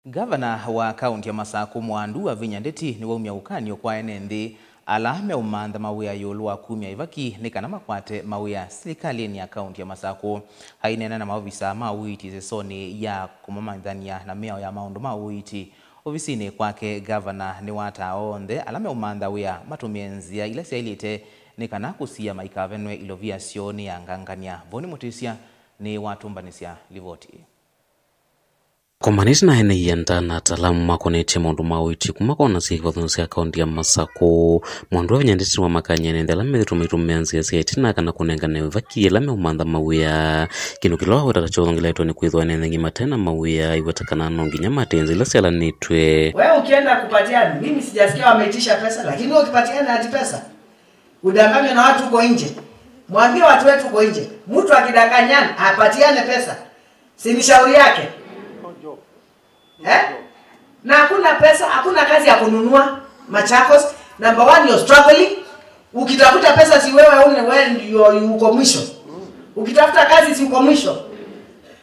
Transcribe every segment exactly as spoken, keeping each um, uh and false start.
Ngavana wa kaũnti ya Masakũ, Mwandu Wavinya Ndeti, nĩwaumya ũkany'o kwa ene nthĩ ala meũmantha mawĩa ĩũlũ wa kumya ĩvaki nĩ kana makwate mawĩa silikalĩnĩ ya kaũnti ya Masakũ. Aineena na maovisa ma ũiiti ĩsesonĩ ya kũmamanyithany'a na mĩao ya maũndũ ma ũiiti ovisinĩ kwake, ngavana nĩwataa onthe ala meũmantha wĩa matũmĩe nzĩa ila syaĩlĩte nĩ kana kũsia maikavenwe ilovia syoo nĩ angangany'a. Voni Mũtĩsya nĩwatũmbanĩsya livoti ĩĩ. Komanĩte na ene ianda na ataalamu makonetye maũndũ ma ũiiti kuma kona sya ivathũkany'o sya kaũnti ya Masakũ, Mwandu Wavinya Ndeti nĩwamakany'a ene nthĩ ala methĩtwe maitũmĩa nzĩa sya ĩtina kana kũnengane ĩvaki ĩla meũmantha mawĩa. Kĩndũ kĩla waweta ta kyothongelaĩtwe nĩ kwĩthwa ene nthĩ aingĩ mate na mawĩa, iweta kana no nginya mate nzĩa ila syalanĩtw'e. Wewe ukienda kupatiana, mimi sijasikia wameitisha pesa, lakini wewe ukipatiana ati pesa, udanganywe na watu huko nje. Mwambie watu wetu huko nje, mtu akidanganyana apatiane pesa, si ni shauri yake? Eh? Na hakuna pesa, hakuna kazi ya kununua Machakos. Number one, you're struggling. Ukitafuta pesa, si wewe une-, wewe ndio uko mwisho. Ukitafuta kazi, si uko mwisho.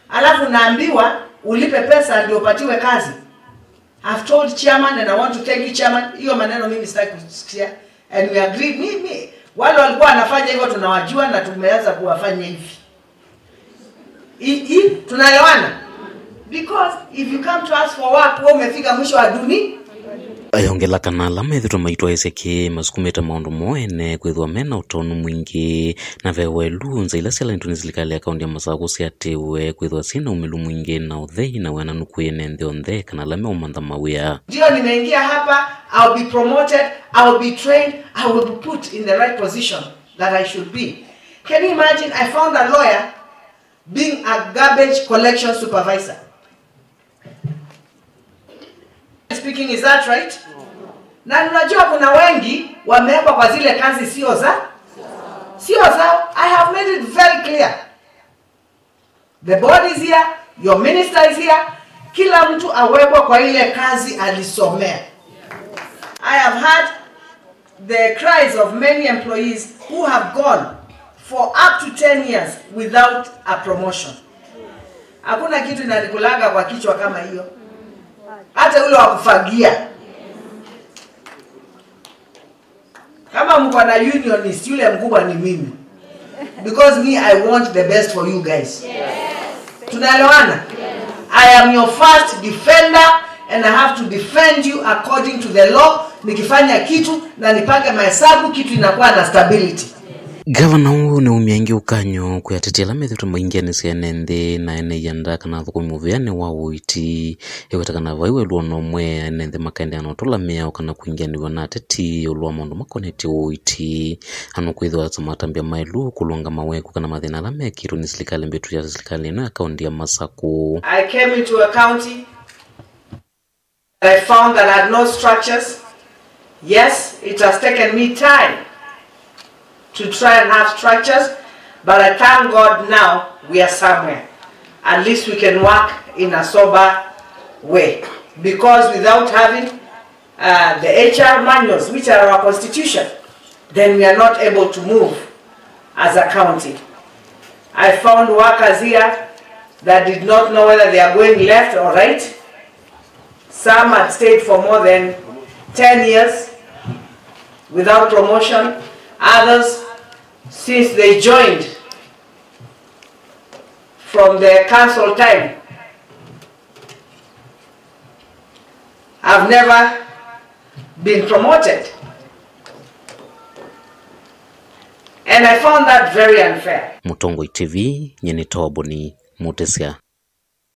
Alafu unaambiwa ulipe pesa ndio upatiwe kazi. I've told chairman and I want to thank you, chairman. Hiyo maneno mimi sitaki kusikia. And we agreed. Mi, mi, wale walikuwa wanafanya hivyo tunawajua na tumeanza kuwafanya hivi. I, i, tunaelewana? Because if you come to us for work, wewe umefika mwisho wa duni. Ayongela kana ala methĩtwe maitwaĩsya kĩĩ masukumĩte maũndũ moo ene kwĩthwa me na ũtonu mwingĩ, na ve welu nzĩa ila syalanĩtw'e nĩ silikalĩ ya kaũnti ya Masakũ syatĩwe kwĩthwa syĩ na ũmĩlu mwingĩ na ũthei na wĩananu kwĩ ene nthĩ onthe kana ala meũmantha mawĩa. Ndio nimeingia hapa, I'll be promoted, I'll be trained, I will be put in the right position that I should be. Can you imagine? I found a lawyer being a garbage collection supervisor. Speaking, is that right? Na unajua kuna wengi wamewekwa kwa zile kazi sio za, sio zao. I have made it very clear. The board is here, your minister is here. Kila mtu awekwa kwa ile kazi alisomea. I have had the cries of many employees who have gone for up to ten years without a promotion. Hakuna kitu inanikulaga kwa kichwa kama hiyo. Hata ule wa kufagia. Kama mko na unionist, yule mkubwa ni mimi. Because me, I want the best for you guys. Tunaelewana? I am your first defender and I have to defend you according to the law. Nikifanya kitu na nipange mahesabu, kitu inakuwa na stability. Gavana ũũ nĩwaumya ĩngĩ ũkany'o kwĩ ateti ala methĩtwe maingianĩsya ene nthĩ na ene ianda kana athũkũmi mũvĩanĩ wa ũiiti. Ĩweta kana vai welu o na ũmwe, ene nthĩ makaendeea na ũtũla mĩao kana kwingĩanĩw'a na ateti ĩũlũ wa maũndũ makonetye ũiiti. Anũkwĩthĩwa matambya maĩlu kũlũngama weku kana mathĩna ala mekĩtwe nĩ silikalĩ mbĩtu ya silikalĩ ĩno ya kaũnti ya Masakũ. I came into a county, I found that I had no structures. Yes, it has taken me time to try and have structures, but I thank God now we are somewhere. At least we can work in a sober way, because without having, uh, the H R manuals, which are our constitution, then we are not able to move as a county. I found workers here that did not know whether they are going left or right. Some had stayed for more than ten years without promotion. Others, since they joined from the council time, have never been promoted. And I found that very unfair. Mũtongoi T V, nyie nĩ Toboni Mũtĩsya.